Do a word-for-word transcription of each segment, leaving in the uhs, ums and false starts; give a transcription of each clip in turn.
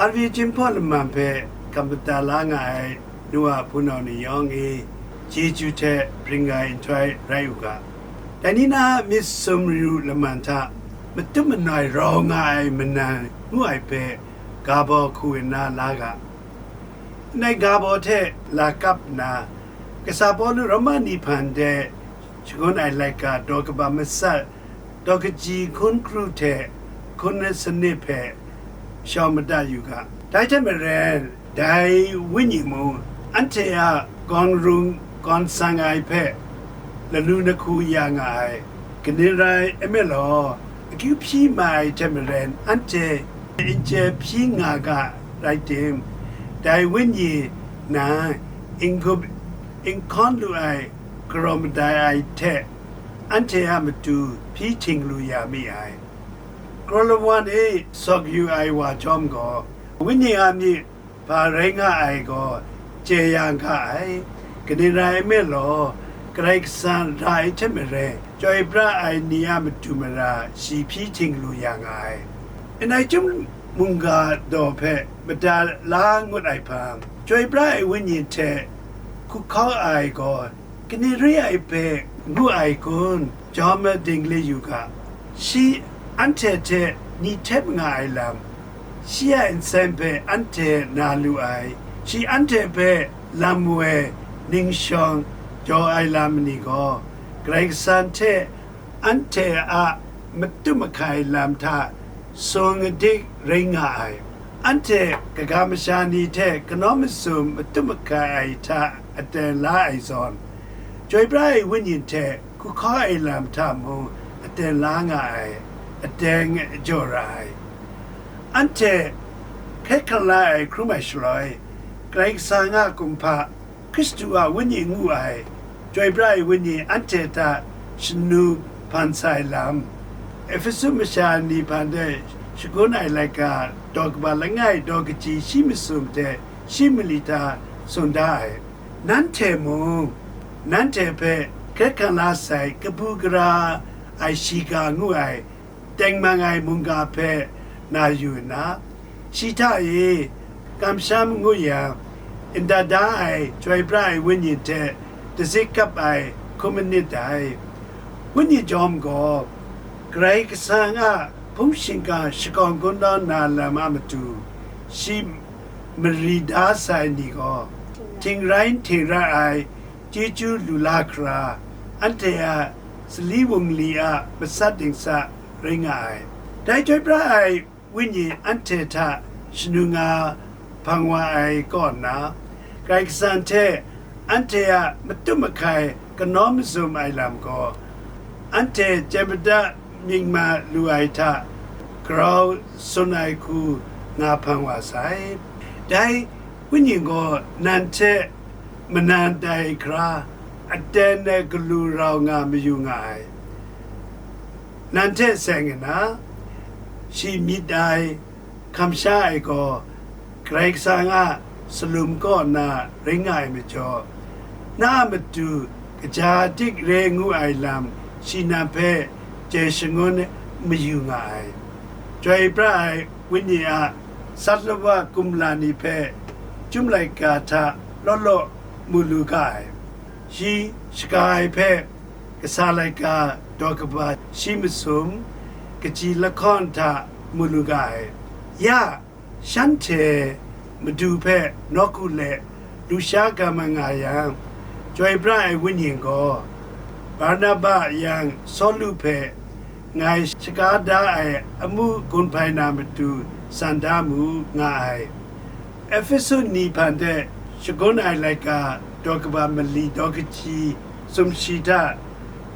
Dawi Jinghpaw Laman hpe kam mada la nga ai nu a hpunau ni yawng e, chyeju hte bring ai nhtoi rai u ga. Dai ni na myit sum ru laman hta matup manoi rau nga ai manan ngu ai hpe ga baw hku nna la ga. Ndai ga baw hte la kap nna, kasa Pawlu Roma ni hpan de shangun ai laika daw kaba matsat, daw kaji hkun kru hte hkun sanit hpe shawng madat yu ga. Dai hte maren, dai Wenyi mung anhte a gawn rung gawn sang ai hpe lalu lahku ya nga ai. Kaning rai nme law, akyu hpyi ma ai hte maren, anhte n chye hpyi nga ga rai tim, dai Wenyi nan n-gup n hkawn lu ai galaw madai ai hte, anhte a matu hpyi htinglu ya mi ai. Galaw lawan e sawk yu ai wa chyawm gaw, Wenyi a myit hpa rai nga ai gaw chye ya nga ai. Kaning rai nme law, Karai Kasang ra ai hte maren, chyoi pra ai ni a matu mara shi hpyi htinglu ya nga ai. Ndai chyum mungga daw hpe mada la ngut ai hpang, chyoi pra ai Wenyi hte hku hkau ai gaw, kaning re ai hpe ngu ai kun, jawm dingli yu ga. Shi anhte hte ni htep nga ai lam, shi a nsen hpe anhte na lu ai, shi anhte hpe lam woi ning shawng jaw ai lam ni gaw, Karai Kasang hte anhte a matup mahkai lam hta sung adik rai nga ai. Anhte kaga masha ni hte kanawn masum matup mahkai ai hta aten la ai zawn, chyoi pra ai Wenyi hte hku hkau ai lam hta mung aten la nga ai, aten jaw ra ai. Anhte hkret hkang la ai hkrum ai shaloi, Karai Kasang a kumhpa, Hkristu a Wenyi ngu ai, chyoi pra ai Wenyi anhte hta shanu hpan sai lam, Ehpesu masha ni hpan de shagun ai laika daw kaba langai daw kaji shi masum hte shi mali hta tsun da ai. Nanhte mung, nanhte hpe hkret hkang la sai kabu gara ai shiga ngu ai, tengman ai mungga hpe na yu nna, shi hta e kamsham ngut yang, ndat da ai chyoi pra ai Wenyi hte dazik kap ai hkrum manit dai. Wenyi chyawm gaw, Karai Kasang a hpung shingkang shakawn kungdawn na lam a matu, shi mari da sai ni gaw, htingrai htingrat ai chyeju lu la hkra, anhte a sali wungli a masat dingsa rai nga ai. Dai chyoi pra ai Wenyi anhte hta shanu nga hpang wa ai kaw nna, Karai Kasang hte anhte a matup mahkai kanawn mazum ai lam gaw, anhte chye mada myit ma lu ai hta, grau tsun ai hku nga hpang wa sai. Dai Wenyi gaw nan hte manan tai hkra, aten ai galu rau nga mayu nga ai. Nan hte seng nna, shi myit ai, kamsha ai gaw, Karai Kasang a salum kaw na rai nga ai majaw, na a matu kaja dik re ngu ai lam shi nan hpe jai shangun mayu nga ai. Chyoi pra ai Wenyi a sat lawa kumla ni hpe chyum laika hta law law mu lu ga ai. Shi shaga ai hpe kasa laika daw kaba shi masum, kaji lahkawn hta mu lu ga ai. Ya, shanhte Madu hpe nawku let lusha gam ai nga yang, chyoi pra ai Wenyi gaw, Barnaba yang Sawlu hpe ngai shaga da ai amu gun hpai na matu san da mu nga ai. Ehpesu ni hpan de shagun ai laika daw kaba mali daw kaji sumshi hta,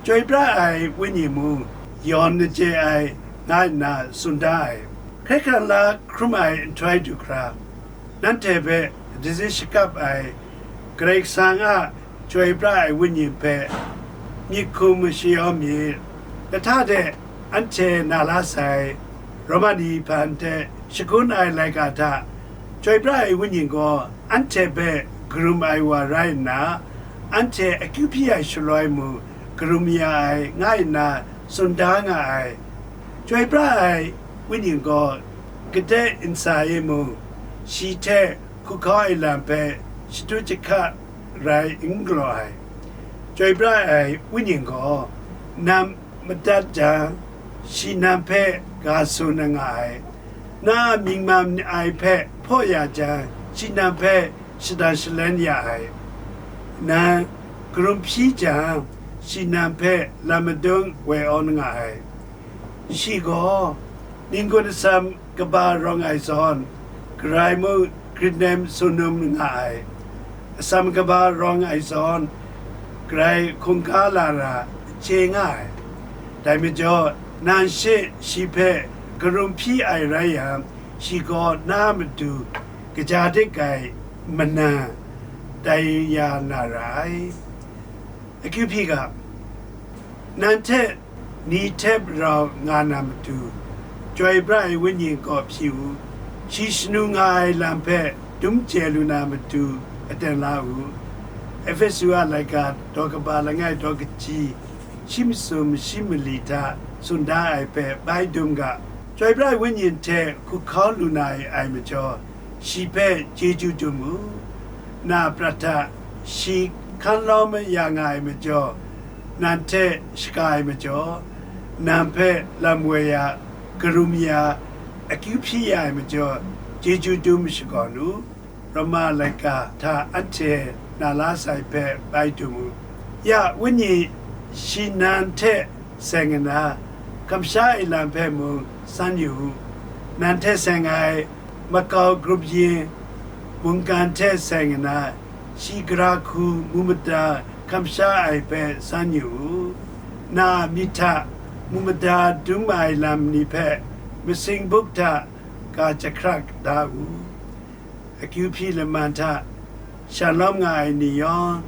chyoi pra ai Wenyi mung yawn na chye ai, nga nna tsun da ai. Hkrai hkrang la hkrum ai nhtoi du hkra, nanhte hpe dazik shakap ai Karai Kasang a chyoi pra ai Wenyi hpe myit hkum shayawm myit. Lahta de anhte na la sai, Roma ni hpan hte shagun ai laika hta, chyoi pra ai Wenyi gaw anhte hpe karum ai wa rai nna, anhte akyu hpyi ai shaloi mung karum ya ai, nga nna tsun da nga ai. Chyoi pra ai Wenyi gaw gade ntsa e mung, shi hte hkut hkau ai lam hpe shatu jahka rai n galaw ai. Chyoi pra ai Wenyi gaw, nang madat jang, shi nang hpe ga tsun na nga ai. Na a mying mam ai hpe hpaw ya jang, shi nang hpe shadang shalem ya ai. Nang karum hpyi jang, shi nang hpe lam madung woi awn nga ai. Shi gaw, ningkun atsam kaba rawng ai zawn, Karai mung grit nem tsun num nga ai. Atsam kaba rawng ai zawn, Karai hkungga la ra chye nga ai. Dai majaw, nang she shi hpe karum hpyi ai rai yang, shi gaw na a matu kaja dik ai manan tai ya na ra ai. Akyu hpyi ga, nang hte ni hte rau nga na matu, Chyoi pra ai Wenyi kaw hpyi u. Shi shanu nga ai lam hpe dum chye lu na matu aten la u. Ehpesu a laika daw kaba langai daw kaji, shi masum shi mali hta tsun da ai hpe bai dum ga. Chyoi pra ai Wenyi hte hkut hkau lu na ai, ai majaw, shi hpe chyeju dum u. Na a prat hta shi hkan lawm ya nga ai majaw, nang hte shaga ai majaw, nang hpe lam woi ya, karum ya, akyu hpyi ya ai majaw, chyeju dum shakawn u. Roma laika hta anhte na la sai hpe bai dum u. Ya, Wenyi shi nang hte seng nna, kamsha ai lam hpe mung san yu u. Nang hte seng ai makau grup yin mungkan hte seng nna, shi gara hku mu mada kamsha ai hpe san yu u. Na a myit hta mu mada dum ai lam ni hpe masing buk hta ga jahkrak da u. Akyu hpyi laman hta shalawm nga ai ni yawng,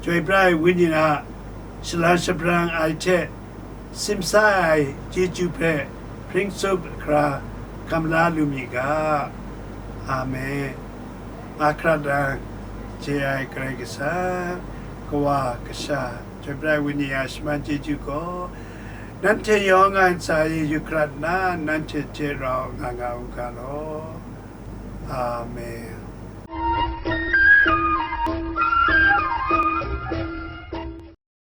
Chyoi pra ai Wenyi a shalan shabran ai hte simsa ai chyeju hpe hpring tsup hkra hkam la lu mi ga. Amen. Mahkra dang chye ai Karai Kasang, Kawa, Kasha, Chyoi pra ai Wenyi a shaman chyeju gaw, nanhte yawng a ntsa e yu hkrat nna, nanhte hte rau nga nga u ga law. Amen.